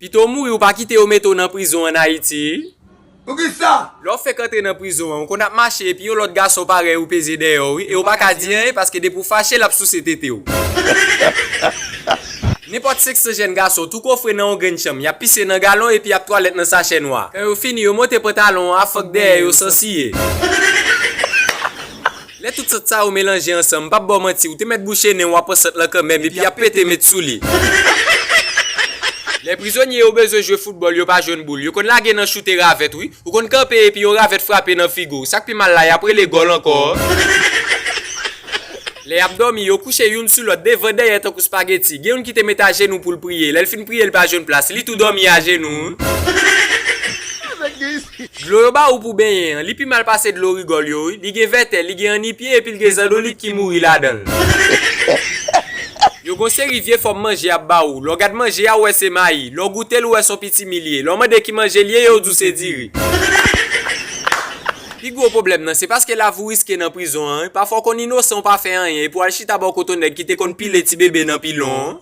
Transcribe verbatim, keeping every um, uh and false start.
Kite w mouri, ou pa kite yo mete w nan prizon ann Ayiti. Poukisa? Lè w fenk antre nan prizon an, ou konn ap mache epi yon lòt gason parèy ou peze dèyè w, wi, e ou pa ka di anyen paske depi w fache, l ap souse tete w. Nenpòt senk san jèn gason tou kofre nan yon grenn chanm, y ap pise nan galon epi y ap twalèt nan sachè nwa. Kan yo fini, yo monte pantalon an a fank dèyè yo san siye. Lè tout sant sa yo melanje ansanm, m p ap ba w manti, ou te mèt bouche nen w ap pran sant lan kanmenm, epi y ap pete met sou li. Lè prizonye yo bezwen jwe foutbòl, yo pa jwenn boul, yo konn lage nan choute ravèt, wi. Ou konn kanpe epi yon ravèt frape nan figi w. Sa k pi mal la, y ap rele gòl ankò. Lè y ap dòmi, yo kouche youn sou lòt, devan, dèyè, tankou spageti. Gen youn ki te met ajenou pou l priye. Lè l fin priye, l pa jwenn plas. Li tou dòmi ajenou. Dlo yo ba ou pou benyen an, li pi mal pase dlo rigòl yo, wi. Li gen vètè, li gen annipye, epi l gen zandolit ki mouri ladan l. Yo gon seri vye fòm manje y ap ba ou. Lè w gad manje a, ou wè se mayi. Lè w goute l, ou wè se yon pitimilye. Lè w mande ki manje l ye, yo di w se diri. Pi gwo pwoblèm nan, se paske lavi w riske nan prizon an, wi. Pafwa w konn inosan, w pa fè anyen, epi w al chita bò kote yon nèg ki te konn pile ti bebe nan pilon an.